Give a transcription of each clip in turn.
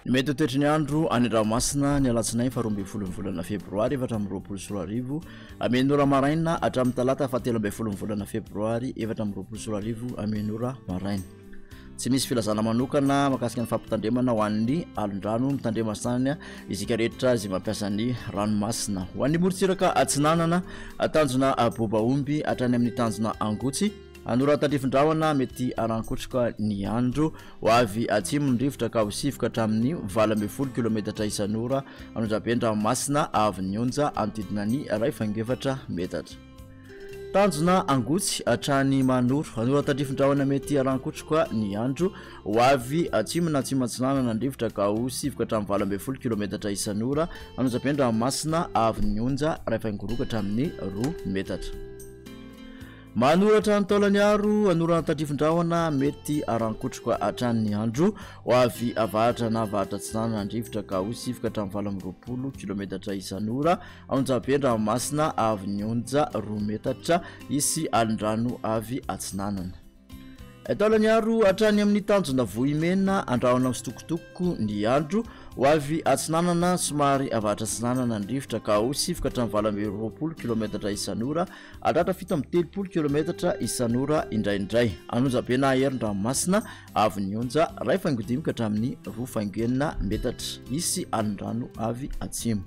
Ny mety ho toetry ny andro any an-dranomasina ny alatsinainy faharoa ambin'ny folon'ny volana febroary 2024 amin'ny ora maraina hatramin'ny talata fahatelo ambin'ny folon'ny volana febroary 2024 amin'ny ora maraina. Tsy misy filazana manokana mahakasika ny fampitandremana ho an'ny alondrano mitandrema sany isika rehetra izay mampiasa ny ranomasina. Ho an'ny morontsiraka atsinanana, tanjona Bobaomby hatrany amin'ny tanjona Angotsy, Anoratandrifin-drahona mety harankotroka ny andro. Ho avy atsimo ny rivotra ka ho sivoka hatramin'ny 18 kilometatra isan'ora Anonjabe ny ranomasina avy ny onja hanodidina ny 1,4 metatra. Tanjona Angotsy hatrany Mahanoro. Anoratandrifin-drahona mety harankotroka ny andro. Ho avy atsimo na atsimo atsinanana ny rivotra ka ho sivoka hatramin'ny 18 kilometatra isan'ora Anonjabe ny ranomasina avy ny onja 1,2 ka hatramin'ny 2 metatra. Manoratra ny taolany aro anorana tandrifin-drahona mety harankotroka hatrany ny andro ho avy avaratra na avaratra atsinanana ny rivotra ka ho sivy ka hatramin'ny 28 kilometatra isan'ora Onjabe an-dranomasina avy ny onja 2 metatra hisy alin-drano avy atsinanana. Taolany aro hatrany amin'ny tanjona Vohimena andrahona misitokotoko ny andro ho avy atsinanana somary avaratra atsinanana ny rivotra ka ho sivy ka hatramin'ny 28 kilometatra isan'ora Hatratra 37 kilometatra isan'ora indraindray. An'Onjabe na Herin-dranomasina, avy ny onja 1,5 ka hatramin'ny 2,6 metatra. Hisy alin-drano avy atsimo.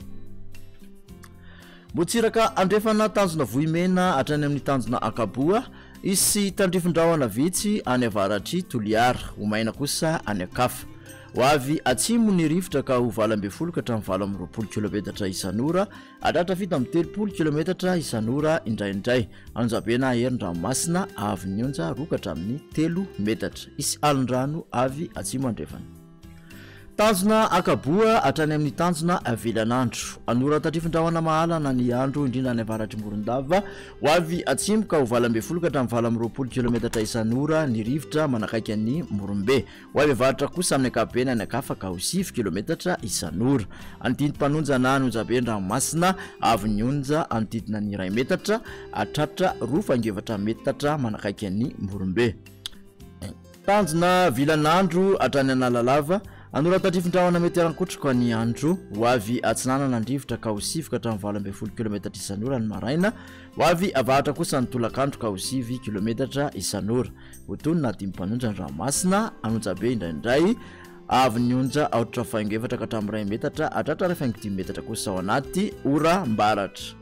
Motsiraka andrefana tanjona Vohimena hatrany amin'ny tanjona Ankaboa. Hisy tandrifin-drahona vitsy any avaratr'i Toliara. Ho maina kosa any an-kafa. Ho avy atsimo ny rivotra ka ho 18 ka hatramin'ny 28 kilometatra isan'ora. Hatratra 37 kilometatra isan'ora indraindray. Anonjabe na herin-dranomasina avy ny onja 2 ka hatramin'ny 3 metatra. Hisy alon-drano avy atsimo andrefana. Tanjona Ankaboa hatrany amin'ny tanjona Vilanandro. Anora tandrifin-drahona mahalana ny andro, indrindra any avaratr'i Morondava. Ho avy atsimo ka ho 18 ka hatramin'ny 28 kilometatra isan'ora ny rivotra manakaiky an'i Morombe. Ho avy avaratra kosa amin'ny ankapobeny any ankafa ka ho 9 kilometatra isan'ora. Andidim-panonja na an'onjabe an-dranomasina avy ny onja hanodidina ny iray metatra hatratra 2,4 metatra manakaiky an'i Morombe. Tanjona vilan'andro hatrany Analalava. Anoratandrifin-drahona mety harankotroka ny andro. Ho avy atsinanana ny rivotra ka ho 9 ka hatramin'ny 18 kilometatra isan'ora ny maraina. Ho avy avaratra kosa ny tolakandro ka ho 9 kilometatra isan'ora. Ho toy ny nadim-panonja ny ranomasina, an'onjabe indraindray, avy ny onja 4,4 ka hatramin'ny 1 metatra, hatratra 1,5 metatra kosa ao anaty oram-baratra.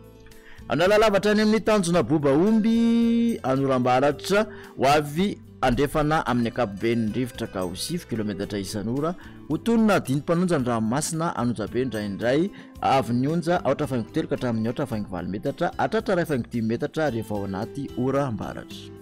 Analalava hatrany amin'ny tanjona boba omby an'oram-baratra ho avy andrefana amin'ny ankapobeny ny rivotra ka ho 9 kilometatra isan'ora. Ho toy ny nadim-panonja ny ranomasina an'onjabe indraindray, avy ny onja 4,3 ka hatramin'ny 4,8 metatra, hatratra 1,5 metatra rehefa ao anaty oram-baratra.